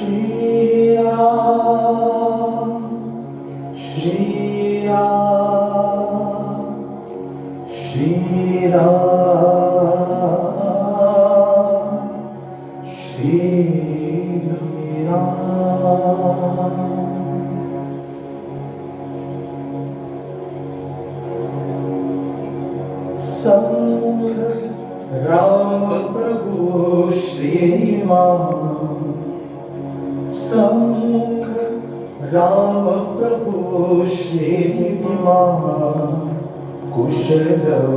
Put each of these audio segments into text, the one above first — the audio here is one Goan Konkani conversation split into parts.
श्री राम श्री राम श्री राम श्री राम. सम्मुख राम प्रभु श्रीमान, सम्मुख राम प्रभु श्रीमान, कुशलव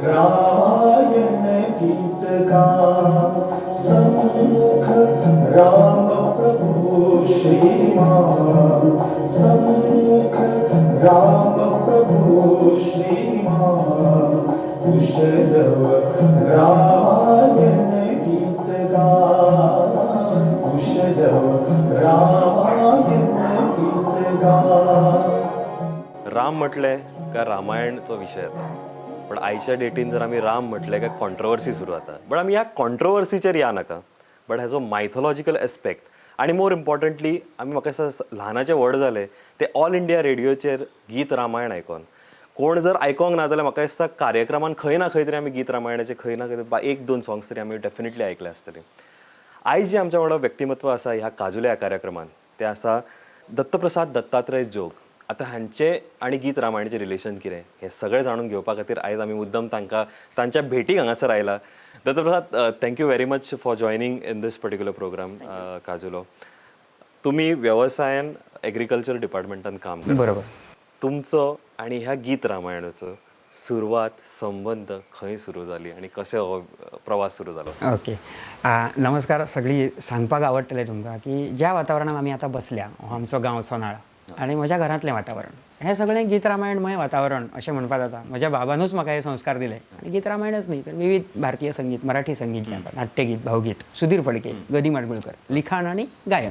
रामायण गीत गा. सम्मुख राम प्रभु श्रीमान, सम्मुख राम प्रभु श्रीमान, कुशलव रामायण गीत गा, कुशलव रामायण गीत गा. राम म्हटलें काय रामायणचो विशय येता, पण आयच्या डेटीन जर आमी राम म्हटलें काय कॉन्ट्रोवर्सी सुरू जाता. बट आमी ह्या कॉन्ट्रोवर्सीचेर या नाका, बट हेजो मायथोलॉजिकल एस्पेक्ट आनी मोर इम्पॉर्टंटली आमी म्हाका दिसता ल्हानाचे व्हड जाले ते ऑल इंडिया रेडियोचेर गीत रामायण आयकोन. कोण जर आयकोंक ना जाल्यार म्हाका दिसता कार्यक्रमान खंय ना खंय तरी आमी गीत रामायणाचे खंय ना खंय एक दोन सॉंग्स तरी आमी डेफिनेटली आयकले आसतले. आयज जें आमच्या वांगडा व्यक्तिमत्व आसा ह्या काजुल्या ह्या कार्यक्रमान तें आसा दत्तप्रसाद दत्तात्रय जोग. आतां हांचे आनी गीत रामायणाचें रिलेशन कितें हें सगळें जाणून घेवपा खातीर आयज आमी मुद्दम तांकां तांच्या भेटीक हांगासर आयला. Dattaprasad, thank you very much for joining in this particular program काजुलो. तुमी वेवसायान एग्रीकल्चर डिपार्टमेंटान काम करता. बरोबर. तुमचो आनी ह्या गीत रामायणाचो सुरवात संबंद खंय सुरू जाली आनी कशें हो प्रवास सुरू जालो? ओके, नमस्कार. सगळी सांगपाक आवडटलें तुमकां की ज्या वातावरणान आमी आतां बसल्या हो आमचो गांव सोनाळा आनी म्हज्या घरांतलें वातावरण हें सगळें गीत रामायणमय वातावरण अशें म्हणपाक जाता. म्हज्या बाबानूच म्हाका हे संस्कार दिले आनी गीत रामायणच न्ही तर विविध भारतीय संगीत, मराठी संगीत जें आसा, नाट्यगीत, भावगीत, सुधीर फडके, गदी माडगुळकर, लिखाण आनी गायन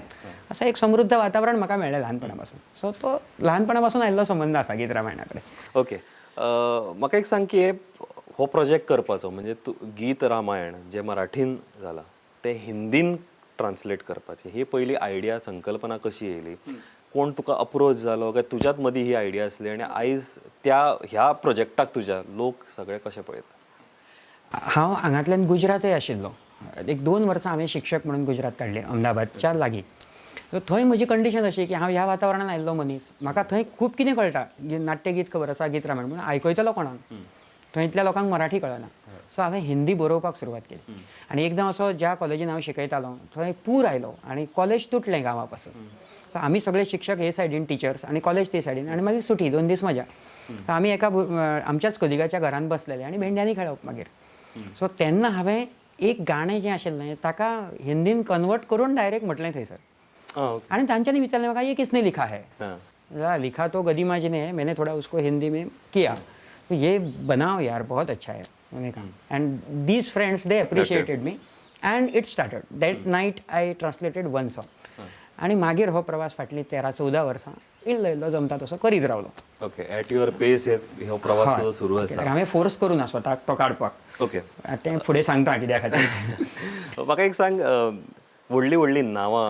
असं एक समृद्ध वातावरण म्हाका मेळ्ळें ल्हानपणा पासून. सो तो ल्हानपणा पासून आयिल्लो संबंद आसा गीत रामायणा कडेन. ओके, म्हाका एक सांग की हो प्रोजेक्ट करपाचो म्हणजे तूं गीत रामायण जें मराठीन जालां तें हिंदीन ट्रान्सलेट करपाचें ही पयली आयडिया संकल्पना कशी येयली? कोण तुका अप्रोच जालो काय तुज्याच मदीं ही आयडिया आसली आनी आयज त्या ह्या प्रोजेक्टाक तुज्या लोक सगळे कशे पळयतात? हांव हांगांतल्यान गुजरातय आशिल्लो. एक 2 वर्सां हांवें शिक्षक म्हणून गुजरात काडलें, अहमदाबादच्या लागीं. सो थंय म्हजी कंडिशन अशी की हांव ह्या वातावरणान आयिल्लो मनीस, म्हाका थंय खूब कितें कळटा, नाट्यगीत खबर आसा, गीत रामायण, पूण आयकयतलो कोणाक? थंयतल्या लोकांक मराठी कळना. सो हांवें हिंदी बरोवपाक सुरवात केली आनी एकदम असो ज्या कॉलेजीन हांव शिकयतालो थंय पूर आयलो आनी कॉलेज तुटलें गांवा पासून. सो आमी सगळे शिक्षक हे सायडीन, टिचर्स आनी कॉलेज ते सायडीन, आनी मागीर सुटी 2 दीस मजा. सो आमी एका आमच्याच कलिगाच्या घरान बसलेले आनी भेंड्यांनी खेळप मागीर. सो तेन्ना हांवें एक गाणें जें आशिल्लें ताका हिंदीन कन्वर्ट करून डायरेक्ट म्हटलें थंयसर. आनी तांच्यांनी विचारलें म्हाका, ये किसने लिखा है? लिखा तो गदिमा जी ने है, मैंने थोड़ा उसको हिंदी में किया, तो ये बनाओ यार, बहुत अच्छा है, मैंने कहा. And these friends they appreciated me and it started. That night I translated 1 song. आनी मागीर हो प्रवास फाटलीं 13-14 वर्सां इल्लो इल्लो जमता तसो करीत रावलो. ओके, एट your पेस हो प्रवास तुजो सुरू आसा. हांवें फोर्स करूं ना स्वताक तो काडपाक. ओके, तें फुडें सांगता कित्या खातीर. म्हाका एक सांग, व्हडलीं व्हडलीं नांवां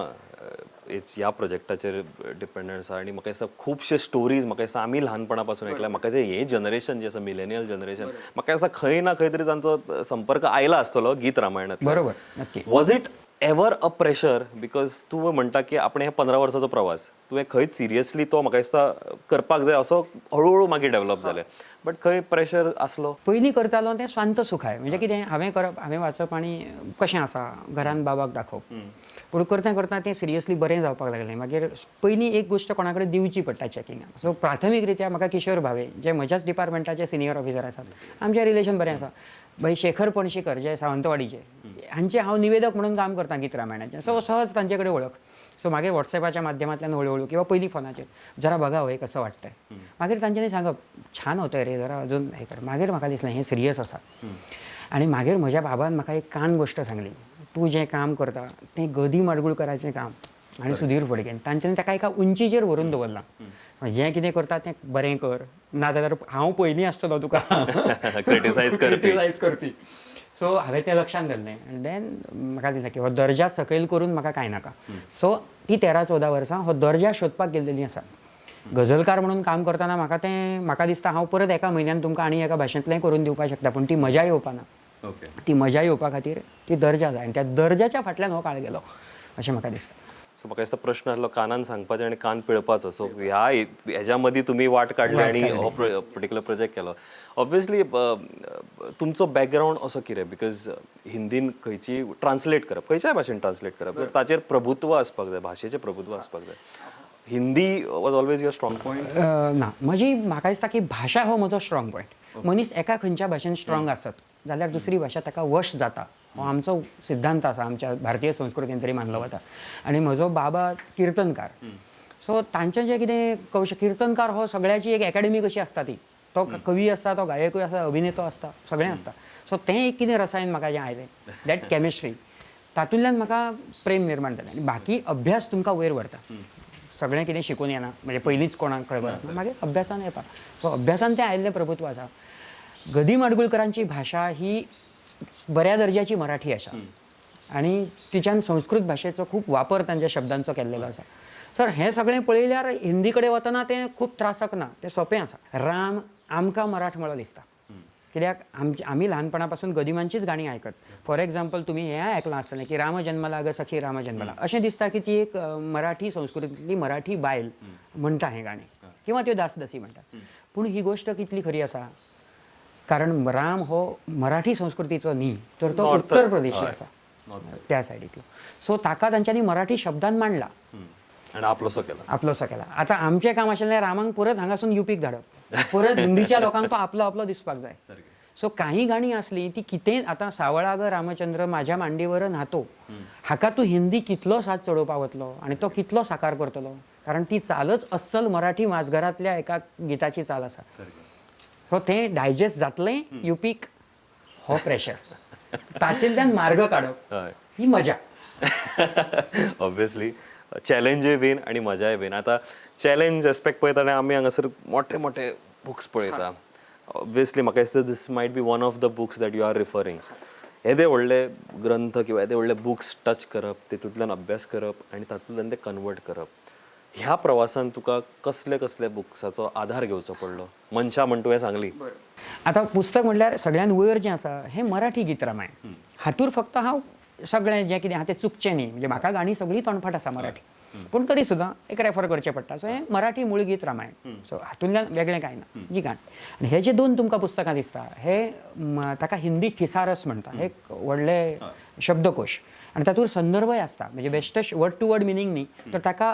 ह्या प्रोजेक्टाचेर डिपेंडंट आसा आनी म्हाका दिसता खुबशे स्टोरीज म्हाका दिसता आमी ल्हानपणा पासून आयकल्या. म्हाका दिसता हें जनरेशन जें आसा मिलेनियल जनरेशन, म्हाका दिसता खंय ना खंय तरी तांचो संपर्क आयला आसतलो गीत रामायणांत. बरोबर, नक्की. Was it ever a pressure? Because तूं म्हणटा की आपणें 15 वर्साचो प्रवास तुवें खंयच सिरियसली तो म्हाका दिसता करपाक जाय असो हळुहळू मागीर डेवलप जालें, बट खंय प्रेशर आसलो? पयलीं करतालो तें स्वांत सुखाय, म्हणजे कितें हांवें करप, हांवें वाचप आनी कशें आसा घरान बाबाक दाखोवप. पूण करता करता तें सिरियसली बरें जावपाक लागलें. मागीर पयलीं एक गोश्ट कोणा कडेन दिवची पडटा चॅकिंगाक. सो प्राथमीक रित्या म्हाका किशोर भावे जे म्हज्याच डिपार्टमेंटाचे सिनियर ऑफिसर आसात, आमचें रिलेशन बरें आसा. भाई शेखर पणशीकर जे सावंतवाडीचे, हांचे हांव निवेदक म्हणून काम करता गीत रामायणाचें. सो सहज तांचे कडेन वळख. सो मागीर वॉट्सॅपाच्या माध्यमांतल्यान हळूहळू किंवा पयलीं फोनाचेर जरा बघा हो कसं वाटतंय, मागीर तांच्यांनी सांगप छान होतंय रे, जरा अजून हें कर. मागीर म्हाका दिसलें हें सिरियस आसा. आनी मागीर म्हज्या बाबान म्हाका एक कान गोश्ट सांगली, तूं जें काम करता तें गदी माडगुळकराचें काम आनी सुधीर फडकेन तांच्यांनी ताका एका उंचीचेर व्हरून दवरलां. जें कितें करता तें बरें कर, नाजाल्यार हांव पयलीं आसतलो तुका क्रिटिसायज करपी. क्रिटिसायज करपी. सो हांवें तें लक्षांत धरलें आनी देन म्हाका दिसलें की हो दर्जा सकयल करून म्हाका कांय नाका. सो ती 13-14 वर्सां हो दर्जा सोदपाक गेल्लेली आसा. गझलकार म्हणून काम करतना म्हाका तें म्हाका दिसता हांव परत एका म्हयन्यान तुमकां आनी एका भाशेंतलें करून दिवपाक शकता, पूण ती मजा येवपा ना. ती मजा येवपा खातीर ती दर्जा जाय आनी त्या दर्जाच्या फाटल्यान हो काळ गेलो अशें म्हाका दिसता. सो म्हाका दिसता प्रश्न आसलो कानान सांगपाचें आनी कान पिळपाचो. सो ह्या हेज्या मदीं तुमी वाट काडली आनी हो पर्टिक्युलर प्रोजेक्ट केलो. ऑब्वियसली तुमचो बॅकग्रावंड असो कितें, because हिंदीन खंयची ट्रान्सलेट करप, खंयच्याय भाशेन ट्रान्सलेट करप, तर ताचेर प्रभुत्व आसपाक जाय, भाशेचें प्रभुत्व आसपाक जाय. Hindi was always your strong point? ना, म्हजी म्हाका दिसता की भाशा हो म्हजो स्ट्रॉंग पॉयंट. मनीस एका खंयच्या भाशेन स्ट्रॉंग आसत जाल्यार दुसरी भाशा ताका वश जाता, हो आमचो सिद्धांत आसा, आमच्या भारतीय संस्कृतीन तरी मानलो वता. आनी म्हजो बाबा किर्तनकार, सो तांचें जें कितें कौश किर्तनकार हो सगळ्याची एक एकाडेमी कशी आसता ती, तो कवी आसता, तो गायकूय आसता, अभिनेतो आसता, सगळें आसता. सो तें एक कितें रसायन म्हाका जें आयलें, that chemistry, तातूंतल्यान म्हाका प्रेम निर्माण जालें. आनी बाकी अभ्यास तुमकां वयर व्हरता, सगळें कितें शिकून येना, म्हणजे पयलींच कोणाक खबर ना, मागीर अभ्यासान येता. सो अभ्यासान तें आयिल्लें प्रभुत्व आसा. गदी माडगुळकरांची भाशा ही बऱ्या दर्जाची मराठी आसा आनी तिच्यान संस्कृत भाशेचो खूब वापर तांच्या शब्दांचो केल्लेलो आसा. सर हें सगळें पळयल्यार हिंदी कडेन वतना तें खूब त्रासाक ना, तें सोंपें आसा. राम आमकां मराठ म्हणो दिसता, कित्याक आमी ल्हानपणा पासून गदिमांचीच गाणी आयकत. फॉर एग्जाम्पल तुमी हें आयकलां आसतलें की राम जन्मला ग सखी राम जन्मला, अशें दिसता की ती एक मराठी संस्कृतींतली मराठी बायल म्हणटा हें गाणें, किंवा त्यो दासदासी म्हणटा. पूण ही गोश्ट कितली खरी आसा, कारण राम हो मराठी संस्कृतीचो न्ही तर तो उत्तर प्रदेशी आसा, त्या सायडींतलो. सो ताका तांच्यांनी मराठी शब्दान मांडला आनी आपलोसो केला, आपलोसो केला. आतां आमचें काम आशिल्लें रामाक परत हांगासून युपीक धाडप, परत हिंदीच्या लोकांक तो आपलो आपलो दिसपाक जाय. सो काही गाणी आसली ती कितें आतां सावळा ग रामचंद्र माझ्या मांडीवर न्हातो, हाका तूं हिंदी कितलो साथ चडोवपाक वतलो आनी तो कितलो साकार करतलो, कारण ती चालच अस्सल मराठी माजघरांतल्या एका गिताची चाल आसा. सो तें डायजेस्ट जातलें युपीक, हो प्रेशर, ताचेंतल्यान मार्ग काडप ही मजा. ऑब्वियसली चॅलेंजूय बीन आनी मजाय बीन. आतां चॅलेंज एस्पेक्ट पळयतना आमी हांगासर मोठे मोठे बुक्स पळयता. ऑब्वियसली म्हाका दिसता this might be one of the books that you are referring. येदे व्हडले ग्रंथ किंवा येदे व्हडले बुक्स टच करप, तितूंतल्यान अभ्यास करप आनी तातूंतल्यान ते कन्वर्ट करप, ह्या प्रवासान तुका कसले कसले बुक्साचो आधार घेवचो पडलो? मनशा म्हण तुवें सांगली. आतां पुस्तक म्हटल्यार सगळ्यान वयर जें आसा हें मराठी गीत रामायण. हातूर फक्त हांव सगळें जें कितें आहा तें चुकचें न्ही, म्हणजे म्हाका गाणी सगळीं तोंडपाठ आसा मराठी, पूण तरी सुद्दां एक रेफर करचें पडटा. सो हें मराठी मूळ गीत रामायण, सो हातूंतल्यान वेगळें कांय ना जी गाणी. आनी हे जे दोन तुमकां पुस्तकां दिसता हे ताका हिंदी थिसारस म्हणटा, हे एक व्हडले शब्दकोश आनी तातूंत संदर्भय आसता, म्हणजे बेश्टे वर्ड टू वर्ड मिनींग न्ही, तर ताका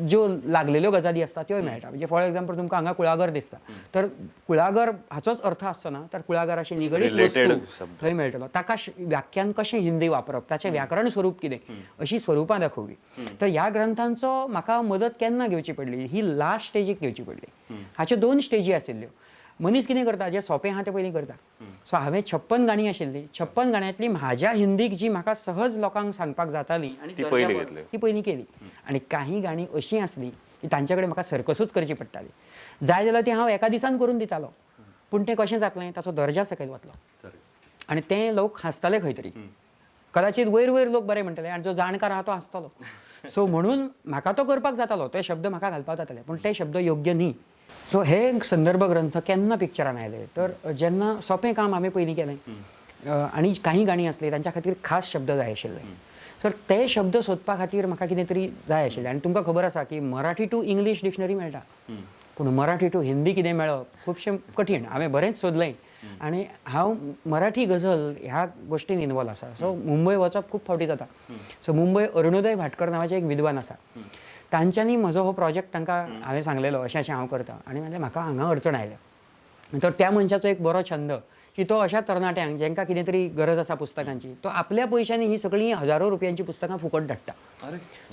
ज्यो लागलेल्यो गजाली आसता त्योय मेळटा. म्हणजे फॉर एग्जाम्पल तुमकां हांगा कुळागर दिसता, तर कुळागर हाचोच अर्थ आसचो ना, तर कुळागराशी निगडीत वस्तू थंय मेळटलो, ताका व्याख्यान कशें हिंदी वापरप, ताचें व्याकरण स्वरूप कितें, अशी स्वरुपां दाखोवपी. तर ह्या ग्रंथांचो म्हाका मदत केन्ना घेवची पडली, ही लास्ट स्टेजीक घेवची पडली. हाच्यो दोन स्टेजी आशिल्ल्यो. मनीस कितें करता, जें सोंपें आहा तें पयलीं करता. सो हांवें 56 गाणीं आशिल्लीं, 56 गाण्यांतली म्हाज्या हिंदीक जी म्हाका सहज लोकांक सांगपाक जाताली आनी ती पयलीं केली. आनी काही गाणीं अशीं आसलीं की तांचे कडेन म्हाका सर्कसूच करची पडटाली. जाय जाल्यार ती हांव एका दिसान करून दितालो, पूण तें कशें जातलें, ताचो दर्जा सकयल वतलो आनी तें लोक हांसतले खंय तरी, कदाचित वयर वयर लोक बरें म्हणटले आनी जो जाणकार आहा तो हांसतलो. सो म्हणून म्हाका तो करपाक जातालो, ते शब्द म्हाका घालपाक जाताले, पूण ते शब्द योग्य न्ही. सो हे संदर्भ ग्रंथ केन्ना पिक्चरान आयले, तर जेन्ना सोंपें काम हांवें पयलीं केलें आनी काही गाणीं आसलीं तांच्या खातीर खास शब्द जाय आशिल्ले, तर ते शब्द सोदपा खातीर म्हाका कितें तरी जाय आशिल्लें. आनी तुमकां खबर आसा की मराठी टू इंग्लीश डिक्शनरी मेळटा, पूण मराठी टू हिंदी कितें मेळप खुबशें कठीण. हांवें बरेंच सोदलें आनी हांव मराठी गझल ह्या गोश्टीन इनवॉल्व आसा. सो मुंबय वचप खूब फावटी जाता. सो मुंबय अरुणोदय भाटकर नांवाचे एक विद्वान आसा, तांच्यांनी म्हजो हो प्रोजेक्ट तांकां हांवें सांगलेलो अशें अशें हांव करता, आनी म्हणलें म्हाका हांगा अडचण आयल्या. तर त्या मनशाचो एक बरो छंद की तो अशा तरणाट्यांक जांकां कितें तरी गरज आसा पुस्तकांची, तो आपल्या पयशांनी ही सगळीं हजारो रुपयांची पुस्तकां फुकट धाडटा.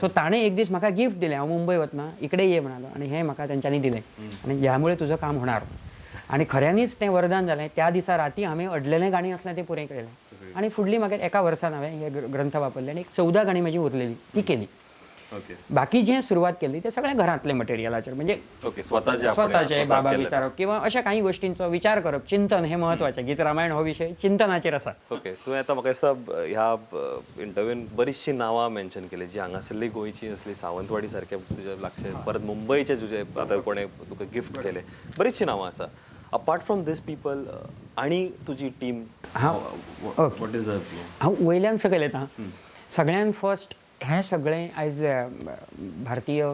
सो ताणें एक दीस म्हाका गिफ्ट दिलें, हांव मुंबय वतना इकडे ये म्हणालो आनी हें म्हाका तेंच्यांनी दिलें आनी ह्या मुळे तुजो काम होणार. आनी खऱ्यांनीच तें वरदान जालें. त्या दिसा राती हांवें अडलेलें गाणीं आसलें तें पुरें केलें आनी फुडली मागीर एका वर्सान हांवें हे ग्रंथ वापरले आनी एक 14 गाणीं म्हजी उरलेली ती केली. बाकी जें सुरवात केली तें सगळें घरांतलें मटेरियलाचेर, म्हणजे स्वताचे स्वताचे बाबा विचारप किंवा अशा काही गोष्टींचो विचार करप, चिंतन हें म्हत्वाचें. गीत रामायण हो विशय चिंतनाचेर आसा. ओके, तुवें आतां म्हाका दिसता ह्या इंटरव्यून बरीचशीं नांवां मेन्शन केली जी हांगासरली गोंयची आसली, सावंतवाडी सारके तुज्या लागचे, परत मुंबयचे तुजे आतां कोणें तुका गिफ्ट केले, बरीचशीं नांवां आसा. अपार्ट फ्रॉम these people आनी तुजी टीम, what is the? हांव वयल्यान सकयल येता. सगळ्यान फर्स्ट हें सगळें आयज भारतीय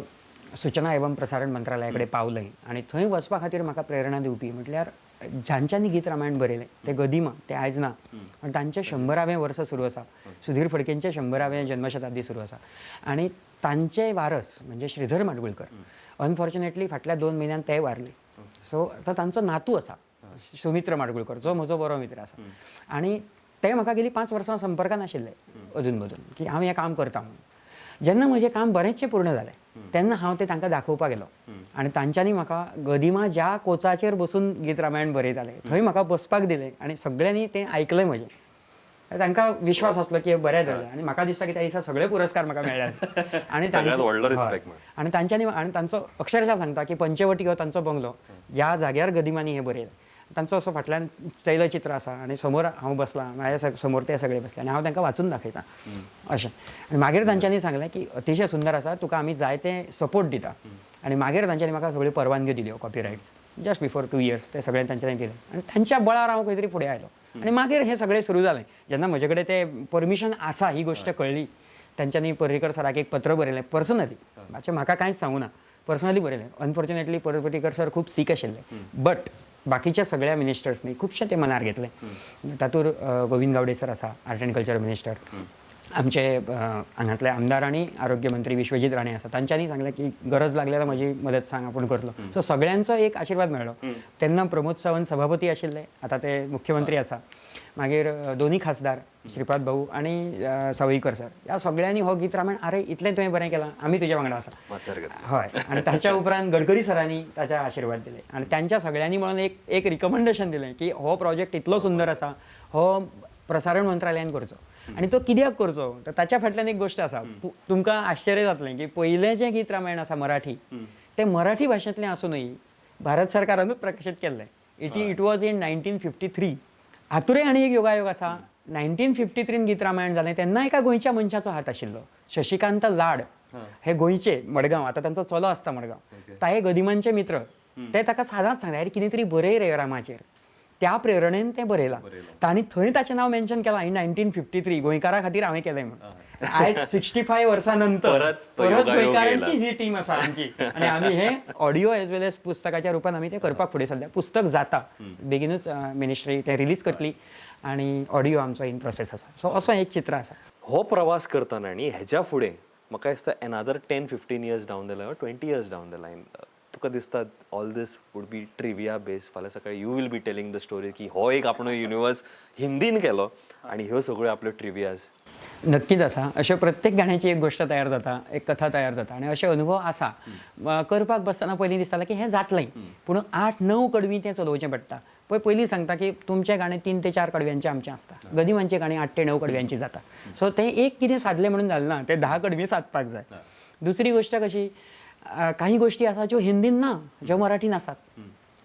सूचना एवं प्रसारण मंत्रालया कडेन पावलें आनी थंय वचपा खातीर म्हाका प्रेरणा दिवपी म्हटल्यार जांच्यांनी गीत रामायण बरयलें ते गदिमा, ते आयज ना, पण तांचें 100वें वर्स सुरू आसा, सुधीर फडकेंचें 100वें जन्मशताब्दी सुरू आसा आनी तांचे वारस म्हणजे श्रीधर माडगुळकर अनफॉर्च्युनेटली फाटल्या 2 म्हयन्यान ते वारले. सो आतां तांचो नातू आसा सुमित्र माडगुळकर, जो म्हजो बरो मित्र आसा आनी ते म्हाका गेली 5 वर्सां संपर्कान आशिल्ले अदून मदून की हांव हें काम करता म्हणून. जेन्ना म्हजें काम बरेंचशें पूर्ण जालें तेन्ना हांव तें तांकां दाखोवपाक गेलो आनी तांच्यांनी म्हाका गदिमा ज्या कोचाचेर बसून गीत रामायण बरयताले थंय म्हाका बसपाक दिलें आनी सगळ्यांनी तें आयकलें म्हजें. तांकां विश्वास आसलो की बरें जालें आनी म्हाका दिसता की त्या दिसा सगळे पुरस्कार म्हाका मेळ्ळे आनी आनी तांच्यांनी आनी तांचो अक्षरशः सांगता की पंचवटी हो तांचो बंगलो, ज्या जाग्यार गदिमांनी हें बरयलें तांचो असो फाटल्यान तैलचित्र आसा आनी समोर हांव बसलां, म्हाज्या समोर ते सगळे बसले आनी हांव तांकां वाचून दाखयता अशें. आनी मागीर तांच्यांनी सांगलें की अतिशय सुंदर आसा, तुका आमी जाय ते सपोर्ट दिता आनी मागीर तांच्यांनी म्हाका सगळ्यो परवानग्यो दिल्यो, कॉपीरायट्स जस्ट बिफोर 2 इयर्स ते सगळे तांच्यांनी दिले आनी तांच्या बळार हांव खंय तरी फुडें आयलो आनी मागीर हें सगळें सुरू जालें. जेन्ना म्हजे कडेन ते परमिशन आसा ही गोश्ट कळ्ळी, तांच्यांनी पर्रीकर सराक एक पत्र बरयलें पर्सनली, मातशें म्हाका कांयच सांगूं ना, पर्सनली बरयलें. अनफॉर्च्युनेटली पर्रीकर सर खूब सीक आशिल्ले, बट बाकीच्या सगळ्या मिनिस्टर्सनी खुबशें ते मनार घेतलें. तातूंत गोविंद गावडे सर आसा, आर्ट अँड कल्चर मिनिस्टर, आमचे हांगांतले आमदार आनी आरोग्य मंत्री विश्वजीत राणे आसा, तांच्यांनी सांगलें की गरज लागल्यार म्हजी मदत सांग, आपूण करतलो. सो सगळ्यांचो एक आशिर्वाद मेळ्ळो. तेन्ना प्रमोद सावंत सभापती आशिल्ले, आतां ते मुख्यमंत्री आसा. मागीर दोनूय खासदार श्रीपाद भाऊ आनी सावयकर सर, ह्या सगळ्यांनी हो गीत रामायण अरे इतलें तुवें बरें केलां, आमी तुज्या वांगडा आसा. हय, आनी ताच्या उपरांत गडकरी सरांनी ताच्या आशिर्वाद दिले आनी तांच्या सगळ्यांनी म्हणून एक एक रिकमेंडेशन दिलें की हो प्रोजेक्ट इतलो सुंदर आसा, हो प्रसारण मंत्रालयान करचो. आनी तो कित्याक करचो तर ताच्या फाटल्यान एक गोश्ट आसा, तुमकां आश्चर्य जातलें की पयलें जें गीत रामायण आसा मराठी, तें मराठी भाशेंतलें आसुनूय भारत सरकारानूच प्रकाशीत केल्लें. It was in 1953. हातूंय आनी एक योगायोग आसा, 1953 गीत रामायण जालें तेन्ना एका गोंयच्या मनशाचो हात आशिल्लो, शशिकांत लाड हे गोंयचे, मडगांव, आतां तांचो चलो आसता मडगांव, ताहे गदिमांचे मित्र, ते ताका सादांच सांगले अरे कितें तरी बरय रे रामाचेर, त्या प्रेरणेन तें बरयलां तांणी थंय ताचें नांव मेन्शन केलां इन 1953 गोंयकारा खातीर हांवें केलें म्हणून. आयज 65 वर्सां नंतर परत गोंयकारांची ही टीम आसा आमची आनी आमी हे ऑडियो एज वेल एज पुस्तकाच्या रुपान आमी तें करपाक फुडें सरल्या. पुस्तक जाता बेगीनूच, मिनिस्ट्री तें रिलीज करतली आनी ऑडियो आमचो इन प्रोसेस आसा. सो असो एक चित्र आसा. हो प्रवास करतना आनी हेज्या फुडें म्हाका दिसता another 10-15 years down the line, 20 years down the line तुका दिसता all this would be trivia base. फाल्यां सकाळी you will be telling the story की हो एक आपलो युनिवर्स हिंदीन केलो आनी ह्यो सगळ्यो आपल्यो ट्रिवियाज. नक्कीच आसा, अशें प्रत्येक गाण्याची एक गोश्ट तयार जाता, एक कथा तयार जाता आनी अशे अनुभव आसा. करपाक बसतना पयलीं दिसतालें की हें जातलें, पूण 8-9 कडवीं तें चलोवचें पडटा. पळय पयलीं सांगता की तुमचें गाणें 3 ते 4 कडव्यांचें आमचें आसता, गदिमांचें गाणें 8 ते 9 कडव्यांचें जाता. सो तें एक कितें सादलें म्हणून जालें ना, तें 10 कडवीं सादपाक जाय. दुसरी गोश्ट कशी, काही गोष्टी आसा ज्यो हिंदीन ना, ज्यो मराठीन आसात.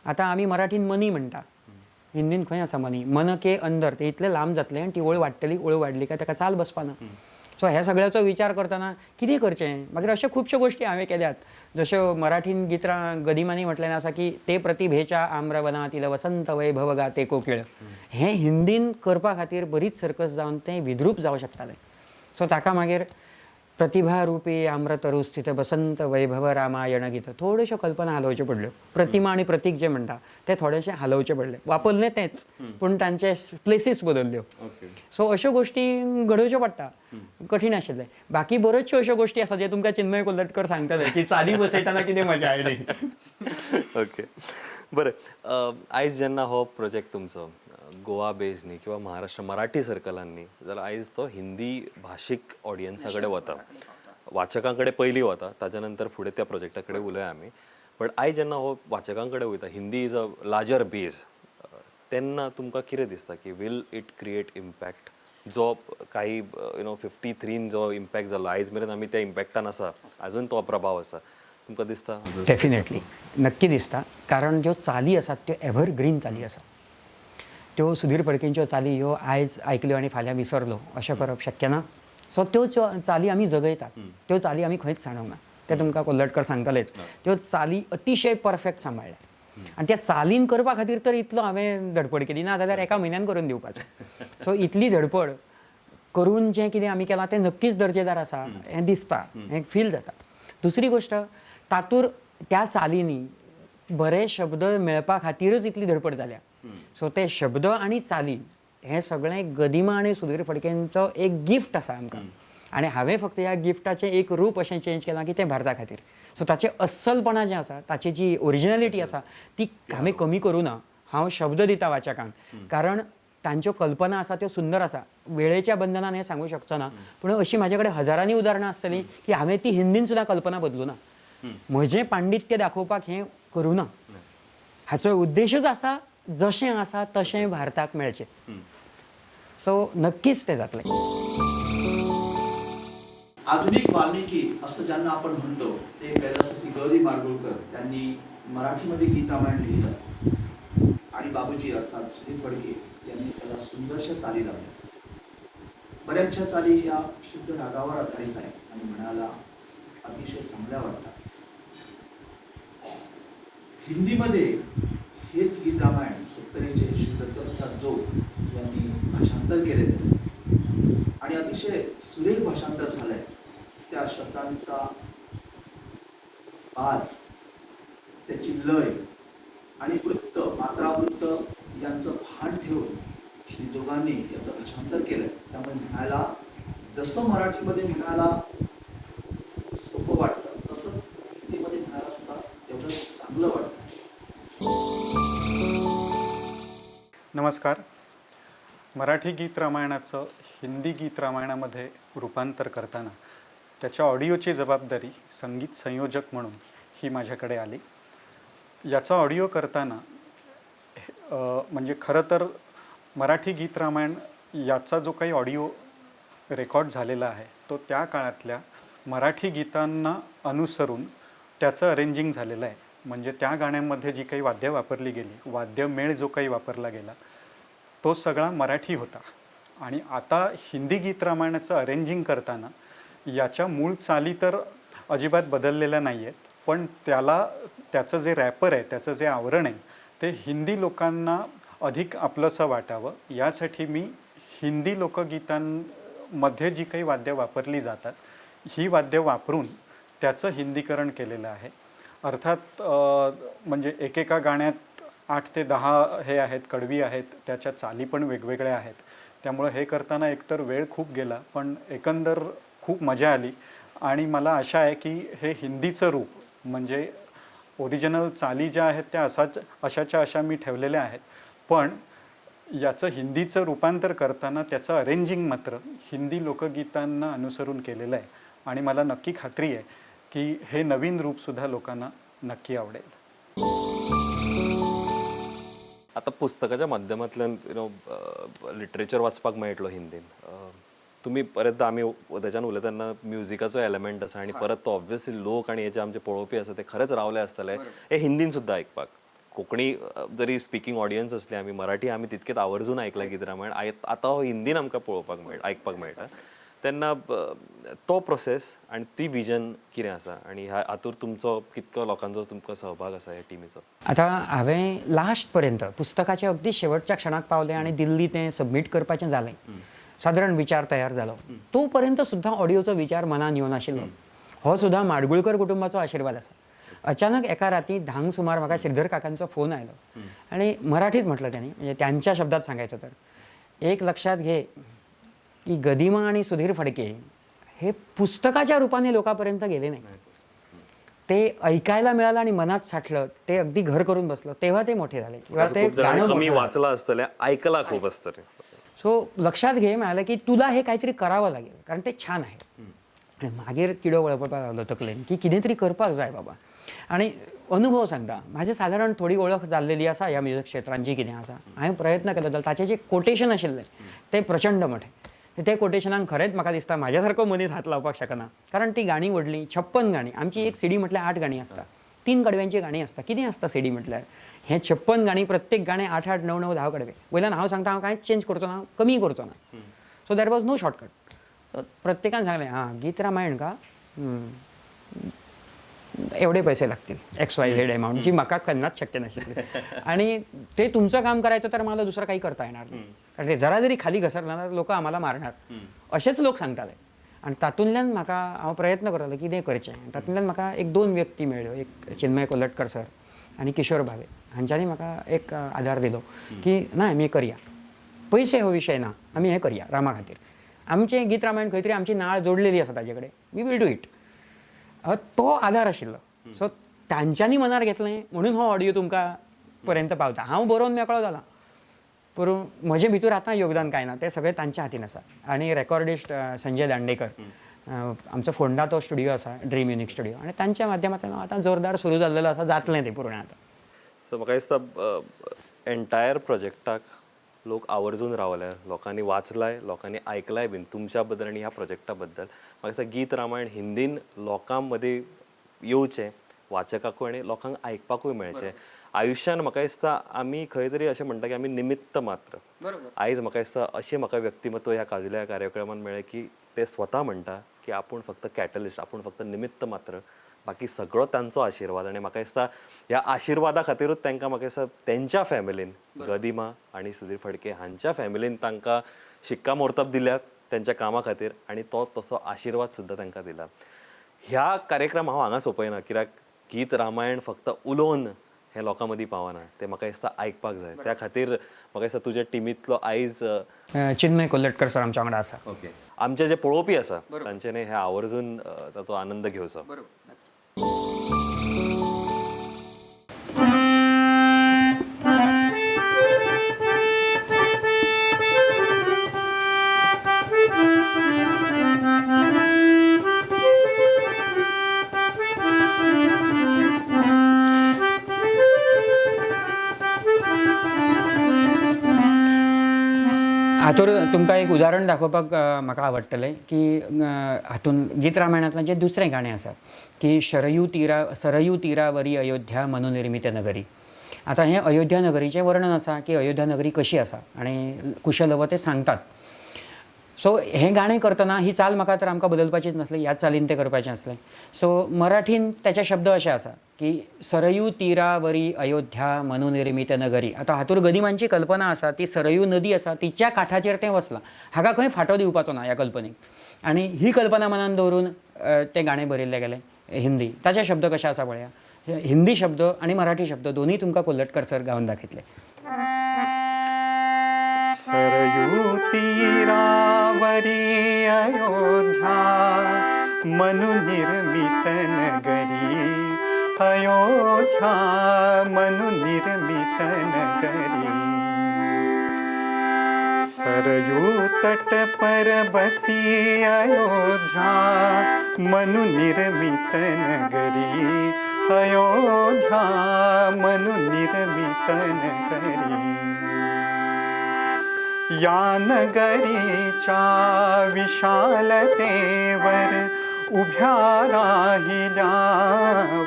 आतां आमी मराठीन मनी म्हणटा, हिंदीन खंय आसा मनी? मन के अंदर, ते इतलें लांब जातलें आनी ती ओळ वाडटली, ओळ वाडली काय ताका चाल बसपा ना. सो ह्या सगळ्याचो विचार करतना कितें करचें, मागीर अश्यो खुबश्यो गोश्टी हांवें केल्यात. जश्यो मराठीन गित्रां गदिमांनी म्हटलें आसा की ते प्रतिभेच्या आम्रवनातील वसंत वैभव गाते कोकिळ, हें हिंदीन करपा खातीर बरीच सर्कस जावन तें विद्रूप जावं शकतालें. सो ताका मागीर प्रतिभा रूपी आम्रतरुस्थित बसंत वैभव रामायण गीत थोड्योश्यो कल्पना हालोवच्यो पडल्यो. प्रतिमा आनी प्रतीक जें म्हणटा तें थोडेशें हालोवचें पडलें, वापरलें तेंच पूण तांचे प्लेसीस बदल्ल्यो. सो अश्यो गोश्टी घडोवच्यो पडटा, कठीण आशिल्लें. बाकी बऱ्योचश्यो अश्यो गोश्टी आसा जे तुमकां चिन्मय कोल्हटकर सांगतले की चाली बसयतना कितें मजा आयली. ओके, बरें, आयज जेन्ना हो प्रोजेक्ट तुमचो गोवा बेज न्ही किंवा महाराष्ट्र मराठी सर्कलान न्ही, जाल्यार आयज तो हिंदी भाशीक ऑडियन्सा कडेन वता, वाचकां कडेन पयलीं वता, ताच्या नंतर फुडें त्या प्रोजेक्टा कडेन उलया आमी. बट आयज जेन्ना हो वाचकां कडेन वयता, Hindi is a larger base, तेन्ना तुमकां कितें दिसता की will it create impact जो काही you know 53 जो इम्पॅक्ट जालो आयज मेरेन आमी त्या इम्पॅक्टान आसा, अजून तो प्रभाव आसा. तुमकां दिसता? डेफिनेटली नक्की दिसता, कारण ज्यो चाली आसात त्यो एव्हरग्रीन चाली आसा. त्यो सुधीर फडकेंच्यो चाली ह्यो आयज आयकल्यो आनी फाल्यां विसरलो अशें करप शक्य ना. सो त्यो चाली आमी जगयतात, त्यो चाली आमी खंयच सांडूंक ना. ते तुमकां कोल्लटकर सांगतलेच. त्यो चाली अतिशय परफेक्ट सांबाळ्ळ्या आनी त्या चालीन करपा खातीर तर इतलो हांवें धडपड केली ना जाल्यार एका म्हयन्यान करून दिवपाचें. सो इतली धडपड करून जें कितें आमी केलां तें नक्कीच दर्जेदार आसा हें दिसता, हें फील जाता. दुसरी गोश्ट, तातूर त्या चालींनी बरे शब्द मेळपा खातीरच इतली धडपड जाल्या. सो ते शब्द आनी चाली हें सगळें गदिमा आनी सुधीर फडकेंचो एक गिफ्ट आसा आमकां, आनी हांवें फक्त ह्या गिफ्टाचें एक रूप अशें चेंज केलां की तें भारता खातीर. सो ताचें अस्सलपणां जें आसा, ताची जी ओरिजिनलिटी आसा ती हांवें कमी करूं ना. हांव शब्द दिता वाचकांक, कारण तांच्यो कल्पना आसा त्यो सुंदर आसा. वेळेच्या बंधनान हें सांगूं शकचो ना, पूण अशी म्हाजे कडेन हजारांनी उदाहरणां आसतलीं की हांवें ती हिंदीन सुद्दां कल्पना बदलूं ना. म्हजें पांडित्य दाखोवपाक हें करूं ना. हाचो उद्देशूच आसा जशें आसा तशें भारताक मेळचें. सो नक्कीच तें जातलें. आधुनिक वाल्मिकी असं ज्यांना आपण म्हणतो ते कैलासवासी गौरी माडगुळकर त्यांनी मराठीमध्ये गीत रामायण लिहिलं आणि बाबूजी अर्थात सुधीर फडके यांनी त्याला सुंदरशा चाली लावल्या. बऱ्याचशा चाली या शुद्ध रागावर आधारित आहेत आणि म्हणायला अतिशय चांगल्या वाटतात. हिंदीमध्ये हेच गीत रामायण सत्तरीचे श्री दत्तप्रसाद जोग यांनी भाषांतर केले त्याचं आणि अतिशय सुरेख भाषांतर झालंय. त्या शब्दांचा बाज, त्याची लय आणि वृत्त, मात्रावृत्त यांचं भान ठेवून श्री जोगांनी याचं भाषांतर केलंय. त्यामुळे म्हणायला जसं मराठीमध्ये म्हणायला सोपं वाटतं तसंच हिंदीमध्ये म्हणायला सुद्धा तेवढं चांगलं वाटतं. नमस्कार. मराठी गीत रामायणाचं हिंदी गीत रामायणामध्ये रूपांतर करताना त्याच्या ऑडिओची जबाबदारी संगीत संयोजक म्हणून ही माझ्याकडे आली. याचा ऑडिओ करताना म्हणजे खरं तर मराठी गीत रामायण याचा जो काही ऑडिओ रेकॉर्ड झालेला आहे तो त्या काळातल्या मराठी गीतांना अनुसरून त्याचं अरेंजिंग झालेलं आहे. म्हणजे त्या गाण्यांमध्ये जी काही वाद्य वापरली गेली, वाद्यमेळ जो काही वापरला गेला तो सगळा मराठी होता. आणि आता हिंदी गीत रामायणाचं अरेंजिंग करताना याच्या मूळ चाली तर अजिबात बदललेल्या नाही आहेत, पण त्याला त्याचं जे रॅपर आहे, त्याचं जे आवरण आहे ते हिंदी लोकांना अधिक आपलंसं वाटावं यासाठी मी हिंदी लोकगीतांमध्ये जी काही वाद्य वापरली जातात ही वाद्य वापरून त्याचं हिंदीकरण केलेलं आहे. अर्थात म्हणजे एकेका गाण्यात 8 ते 10 हे आहेत, कडवी आहेत, त्याच्या चाली पण वेगवेगळ्या आहेत. त्यामुळं हे करताना एकतर वेळ खूप गेला, पण एकंदर खूप मजा आली. आणि मला आशा आहे की हे हिंदीचं रूप म्हणजे ओरिजिनल चाली ज्या आहेत त्या अशाच्या अशा मी ठेवलेल्या आहेत, पण याचं हिंदीचं रूपांतर करताना त्याचं अरेंजिंग मात्र हिंदी लोकगीतांना अनुसरून केलेलं आहे. आणि मला नक्की खात्री आहे की हे नवीन रूपसुद्धा लोकांना नक्की आवडेल. आता पुस्तकाच्या माध्यमांतल्यान you know literature वाचपाक मेळटलो हिंदीन. तुमी परत आमी ताच्यान उलयता तेन्ना म्युजिकाचो एलिमेंट आसा आनी परत तो ऑब्वियसली लोक आनी हे जे आमचे पळोवपी आसा ते खरेंच रावले आसतले हे हिंदीन सुद्दां आयकपाक. कोंकणी जरी स्पिकींग ऑडियन्स असले आमी, मराठी आमी तितकेच आवर्जून आयकलां गीत रामायण, आतां हो हिंदीन आमकां पळोवपाक मेळटा, आयकपाक मेळटा. तेन्ना तो प्रोसेस आनी ती विजन कितें आसा आनी ह्या हातूंत तुमचो कितको लोकांचो तुमकां सहभाग आसा ह्या टिमीचो? आतां हांवें लास्ट पर्यंत पुस्तकाच्या अगदी शेवटच्या क्षणाक पावलें आनी दिल्ली तें सबमीट करपाचें जालें, सादारण विचार तयार जालो, तो पर्यंत सुद्दां ऑडियोचो विचार मनान येवन आशिल्लो. हो सुद्दां माडगुळकर कुटुंबाचो आशिर्वाद आसा. अचानक एका राती 10 सुमार म्हाका श्रीधर काकांचो फोन आयलो आनी मराठीत म्हटलं त्यांनी, म्हणजे त्यांच्या शब्दात सांगायचं तर, एक लक्षात घे की गदिमा आणि सुधीर फडके हे पुस्तकाच्या रूपाने लोकांपर्यंत गेले नाही, ते ऐकायला मिळालं आणि मनात साठलं, ते अगदी घर करून बसलं तेव्हा ते मोठे झाले. किंवा ते गाणं कमी वाचलं असतले, ऐकला खूप असतले. सो लक्षात घे म्हणाले की तुला हे काहीतरी करावं लागेल कारण ते छान आहे. आणि मागीर किडो वळपपाक लागलो तकलेन की कितें तरी करपाक जाय बाबा. आनी अनुभव सांगता, म्हाजे सादारण थोडी वळख जाल्लेली आसा ह्या म्युजीक क्षेत्रान जी कितें आसा, हांवें प्रयत्न केलो जाल्यार ताचें जें कोटेशन आशिल्लें तें प्रचंड मोठें. ते कोटेशनाक खरेंच म्हाका दिसता म्हाज्या सारको मनीस हात लावपाक शकना, कारण ती गाणी व्हडली 56 गाणी, आमची एक सीडी म्हटल्यार 8 गाणी आसता, 3 कडव्यांची गाणी आसता, कितें आसता सीडी म्हटल्यार हें 56 गाणी, प्रत्येक गाणें 8 8 9 9 10 कडवे. वयल्यान हांव सांगता हांव कांयच चेंज करचो ना, कमी करचो ना. So there was no shortcut. So प्रत्येकान सांगलें हां गीत रामायण का एवढे पैसे लागतील, XYZ amount, जी म्हाका केन्नाच शक्य नाशिल्ली. आणि ते तुमचं काम करायचं तर मला दुसरं काही करता येणार नाही, कारण ते जरा जरी खाली घसरलं ना लोक आम्हाला मारणार अशेंच लोक सांगताले. आनी तातूंतल्यान म्हाका हांव प्रयत्न करतालो कितें करचें. तातूंतल्यान म्हाका 1-2 व्यक्ती मेळ्ळ्यो, एक चिन्मय कोलटकर सर आनी किशोर भावे हांच्यांनी म्हाका एक आदार दिलो की ना आमी करया, पयशे हो विशय ना, आमी हें करया रामा खातीर. आमचें गीत रामायण खंय तरी आमची नाळ जोडलेली आसा ताजे कडेन, we will do it. तो आदार आशिल्लो. सो तांच्यांनी मनार घेतलें म्हणून हो ऑडियो तुमकां पर्यंत पावता. हांव बरोवन मेकळो जाला, पूण म्हजे भितर आतां योगदान कांय ना, तें सगळें तांच्या हातीन आसा. आनी रेकॉर्डिस्ट संजय दांडेकर, आमचो फोंडा तो स्टुडियो आसा, ड्रीम युनीक स्टुडियो, आनी तांच्या माध्यमांतल्यान आतां जोरदार सुरू जाल्लेलो आसा, जातलें तें पूर्ण आतां. सो म्हाका दिसता एन्टायर प्रोजेक्टाक लोक आवर्जून रावले, लोकांनी वाचलाय, लोकांनी आयकलाय बीन तुमच्या बद्दल आनी ह्या प्रोजेक्टा बद्दल. म्हाका दिसता गीत रामायण हिंदीन लोकां मदीं येवचें, वाचकाकूय आनी लोकांक आयकपाकूय मेळचें. आयुश्यान म्हाका दिसता आमी खंय तरी अशें म्हणटा की आमी निमित्त मात्र. आयज म्हाका दिसता अशें म्हाका व्यक्तिमत्व ह्या काजुल्या कार्यक्रमान मेळ्ळें की ते स्वता म्हणटा की आपूण फक्त कॅटलिस्ट, आपूण फक्त निमित्त मात्र, बाकी सगळो तांचो आशिर्वाद. आनी म्हाका दिसता ह्या आशिर्वादा खातीरूच तांकां म्हाका दिसता तेंच्या फॅमिलीन, गदिमा आनी सुधीर फडके हांच्या फॅमिलीन तांकां शिक्कामोर्तब दिल्यात तेंच्या कामा खातीर, आनी तो तसो आशिर्वाद सुद्दां तांकां दिला. ह्या कार्यक्रम हांव हांगा सोंपयना, कित्याक गीत रामायण फक्त उलोवन हें लोकां मदीं पावना, तें म्हाका दिसता आयकपाक जाय. त्या खातीर म्हाका दिसता तुज्या टिमींतलो आयज चिन्मय कोलटकर सर आमच्या वांगडा आसा. ओके, आमचे जे पळोवपी आसा तांच्यानी हे आवर्जून ताचो आनंद घेवचो. हातूर तुमकां एक उदाहरण दाखोवपाक म्हाका आवडटलें की हातून गीत रामायणांतलें जें दुसरें गाणें आसा की शरयू सरयू तीरावरी अयोध्या मनुनिर्मित नगरी. आतां हें अयोध्या नगरीचें वर्णन आसा की अयोध्या नगरी कशी आसा आनी कुशलव ते सांगतात. सो हें गाणें करतना ही चाल म्हाका तर आमकां बदलपाचीच नासली, ह्याच चालीन तें करपाचें आसलें. सो मराठीन तेचे शब्द अशे आसा की सरयू तीरावरी अयोध्या मनुनिर्मित नगरी. आतां हातूर गदिमांची कल्पना आसा ती सरयू नदी आसा तिच्या काठाचेर तें वसलां, हाका खंय फाटो दिवपाचो ना ह्या कल्पनेक. आनी ही कल्पना मनान दवरून तें गाणें बरयल्लें गेलें हिंदी. ताचे शब्द कशे आसा पळया, हिंदी शब्द आनी मराठी शब्द दोनूय तुमकां कोलटकर सर गावन दाखयतले. सरयू तीरावरी अयोध्या मनुनिर्मित नगरी, अयोध्या मनुनिर्मित नगरी. सरयू तट पर बसी अयोध्या मनुनिर्मित नगरी, अयोध्या मनुनिर्मित नगरी. या नगरीच्या विशालतेवर उभ्या राहिल्या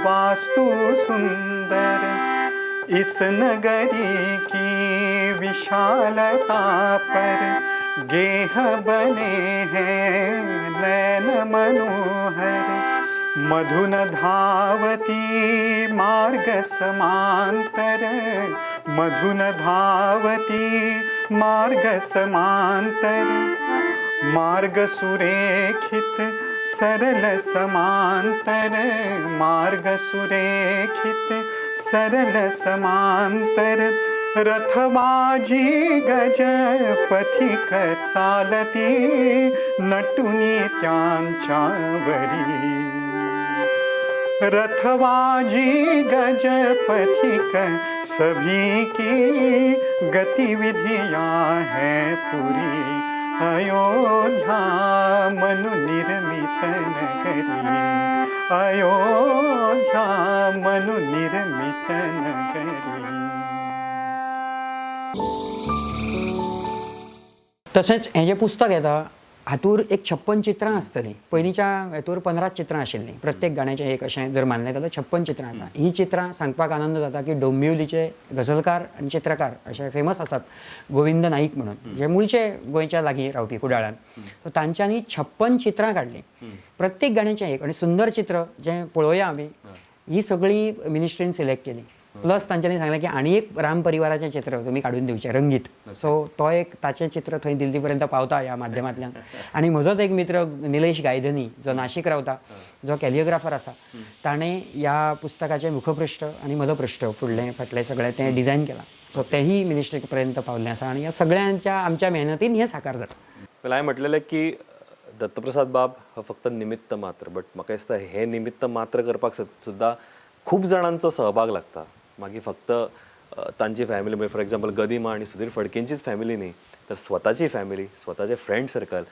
वास्तु सुंदर. इस नगरी की विशालता पर गेह बने हैं नैन मनोहर. मधुन धावती मार्ग समांतर, मधुन धावती मार्ग समांतर. मार्ग सुरेखित सरल समांतर, मार्ग सुरेखित सरल समांतर. रथबाजी गज पथिक चालती नटुनी त्यांच्यावरी. रथबाजी गज पथिक सभी की गतिविधियाँ हैं पूरी. अयोध्या मनुनिर्मित नगरी, अयोध्या मनुनिर्मित नगरी. तशेंच हें जें पुस्तक येता हातूर एक 56 चित्रां आसतलीं. पयलींच्या हेतूर 15 चित्रां आशिल्लीं. प्रत्येक गाण्याचें एक अशें जर मानलें जाल्यार 56 चित्रां आसा. हीं चित्रां सांगपाक आनंद जाता की डोंबिवलीचे गझलकार आनी चित्रकार अशे फेमस आसात गोविंद नाईक म्हणून, जे मुळचे गोंयच्या लागीं रावपी कुडाळान. सो तांच्यांनी 56 चित्रां काडलीं प्रत्येक गाण्याचें एक, आनी सुंदर चित्र जें पळोवया आमी. ही सगळी मिनिस्ट्रीन सिलेक्ट केली. प्लस तांच्यांनी सांगलें की आनी एक राम परिवाराचें चित्र तुमी काडून दिवचें रंगीत. सो तो एक ताचें चित्र थंय दिल्ली पर्यंत पावता ह्या माध्यमांतल्यान. आनी म्हजोच एक मित्र निलेश गायधनी जो नाशिक रावता, जो कॅलियोग्राफर आसा, ताणें ह्या पुस्तकाचें मुखपृश्ठ आनी मलपृश्ठ फुडलें फाटलें सगळें तें डिझायन केलां. सो तेंय मिनिस्ट्री पर्यंत पावल्लें आसा आनी ह्या सगळ्यांच्या आमच्या मेहनतीन हें साकार जाता. हांवें म्हटलेलें की दत्तप्रसाद बाब हो फक्त निमित्त मात्र, बट म्हाका दिसता हें निमित्त मात्र करपाक सुद्दां खूब जाणांचो सहभाग लागता. मागीर फक्त तांची फॅमिली, म्हणजे फॉर एक्झाम्पल गदिमा आनी सुधीर फडकेंचीच फॅमिली न्ही, तर स्वताची फॅमिली, स्वताचे फ्रेंड सर्कल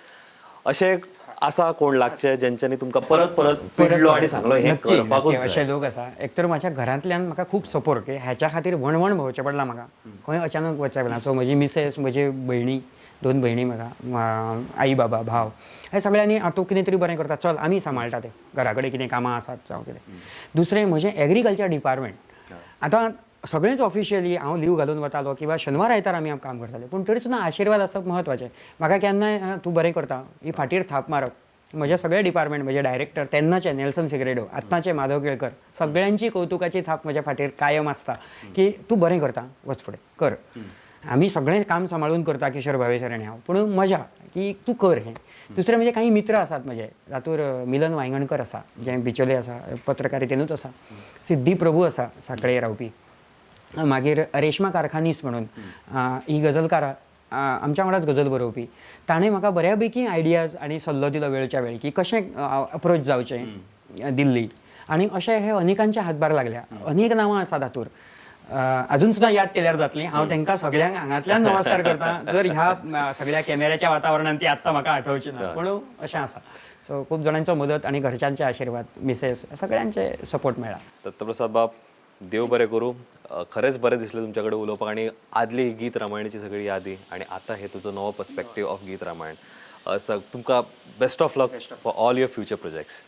अशें आसा कोण लागचे जेंच्यांनी तुमकां परत परत पिडलो आनी सांगलो हें करपाकूच. अशे लोक आसा. एक तर म्हाज्या घरांतल्यान म्हाका खूब सपोर्ट, की ह्याच्या खातीर वणवण भोंवचें पडलां म्हाका, खंय अचानक वचचें पडलां. सो म्हजी मिसेस, म्हजी भयणी, 2 भयणी म्हाका, आई बाबा, भाव, हे सगळ्यांनी तूं कितें तरी बरें करता, चल आमी सांबाळटा तें, घरा कडेन कितें कामां आसात जावं कितें. दुसरें म्हजें एग्रीकल्चर डिपार्टमेंट, आतां सगळेंच ऑफिशियली हांव लीव घालून वतालो किंवा शेनवार आयतार आमी काम करताले, पूण तरी सुद्दां आशिर्वाद आसप म्हत्वाचें. म्हाका केन्नाय तूं बरें करता ही फाटीर थाप मारप. म्हजें सगळें डिपार्टमेंट, म्हजे डायरेक्टर तेन्नाचे नेल्सन फिग्रेडो, आत्ताचे माधव केळकर, सगळ्यांची कौतुकाची थाप म्हज्या फाटीर कायम आसता की तूं बरें करता, वच फुडें कर. आमी सगळें काम सांबाळून करता किशोर भावे सर आनी हांव, पूण मजा की तूं कर हें. दुसरें म्हणजे काही मित्र आसात म्हजे, तातूंत मिलन वायंगणकर आसा जें बिचोले आसा, पत्रकारितेनूच आसा, सिद्धी प्रभू आसा सांखळे रावपी, मागीर रेश्मा कारखानीस म्हणून ही गझलकारा, आमच्या वांगडाच गझल बरोवपी, ताणें म्हाका बऱ्या पैकी आयडियाज आनी सल्लो दिलो वेळच्या वेळी की कशें अप्रोच जावचें दिल्ली. आनी अशे हे अनेकांचे हातभार लागल्या, अनेक नांवां आसात हातूर, अजून सुद्दां याद केल्यार जातली. हांव तांकां सगळ्यांक हांगांतल्यान नमस्कार करता, जर ह्या सगळ्या कॅमेऱ्याच्या वातावरणान ती आत्तां म्हाका आठवची ना, पूण अशें आसा. सो खूब जाणांचो मदत आनी घरच्यांचे आशिर्वाद, मिसेस, सगळ्यांचे सपोर्ट मेळ्ळा. दत्तप्रसाद बाब, देव बरें करूं, खरेंच बरें दिसलें तुमच्या कडेन उलोवपाक आनी आदली ही गीत रामायणाची सगळी यादी आनी आतां हे तुजो नवो पर्सपेक्टीव ऑफ गीत रामायण. तुमकां best of luck for all your future projects.